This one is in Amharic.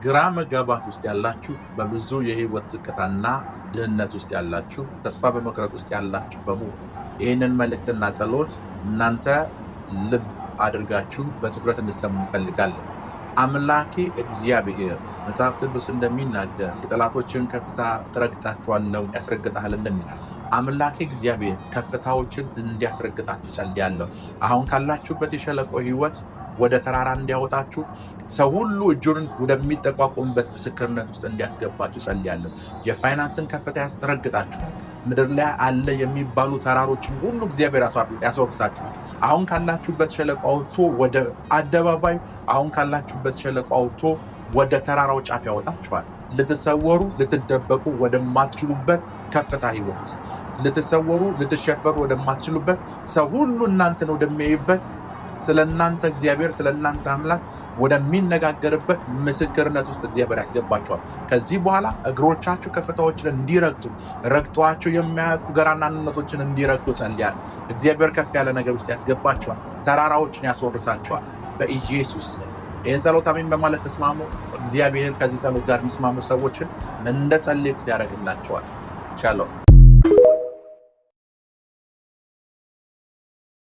ግራ መጋባት ውስጥ ያላችሁ፣ በብዙ የህይወት ዝቅታና ድህነት ውስጥ ያላችሁ፣ ተስፋ በመቁረጥ ውስጥ ያላችሁ በሙሉ ይህንን መልእክትና ጸሎት እናንተ ልብ አድርጋችሁ በትኩረት እንድትሰሙ እንፈልጋለን። አምላኬ እግዚአብሔር መጽሐፍ ቅዱስ እንደሚናገር የጠላቶችን ከፍታ ትረግጣቸዋለሁ፣ ያስረግጣል እንደሚል አምላኬ እግዚአብሔር ከፍታዎችን እንዲያስረግጣችሁ ጸልያለሁ። አሁን ካላችሁበት የሸለቆ ህይወት ወደ ተራራ እንዲያወጣችሁ፣ ሰው ሁሉ እጁን ወደሚጠቋቁምበት ምስክርነት ውስጥ እንዲያስገባችሁ ጸልያለሁ። የፋይናንስን ከፍታ ያስረግጣችኋል። ምድር ላይ አለ የሚባሉ ተራሮችን ሁሉ እግዚአብሔር ያስወርሳችኋል። አሁን ካላችሁበት ሸለቆ አውጥቶ ወደ አደባባይ፣ አሁን ካላችሁበት ሸለቆ አውጥቶ ወደ ተራራው ጫፍ ያወጣችኋል። ልትሰወሩ ልትደበቁ ወደማትችሉበት ከፍታ ህይወት ውስጥ፣ ልትሰወሩ ልትሸፈሩ ወደማትችሉበት፣ ሰው ሁሉ እናንተን ወደሚያዩበት፣ ስለ እናንተ እግዚአብሔር ስለ እናንተ አምላክ ወደሚነጋገርበት ምስክርነት ውስጥ እግዚአብሔር ያስገባቸዋል። ከዚህ በኋላ እግሮቻችሁ ከፍታዎችን እንዲረግጡ፣ ረግጧቸው የማያውቁ ገራናነቶችን እንዲረግጡ ጸልያለሁ። እግዚአብሔር ከፍ ያለ ነገር ውስጥ ያስገባቸዋል። ተራራዎችን ያስወርሳቸዋል በኢየሱስ ስም። ይህን ጸሎት አሜን በማለት ተስማሙ። እግዚአብሔር ከዚህ ጸሎት ጋር የሚስማሙ ሰዎችን እንደ ጸለይኩት ያደርግላቸዋል። ሻሎም።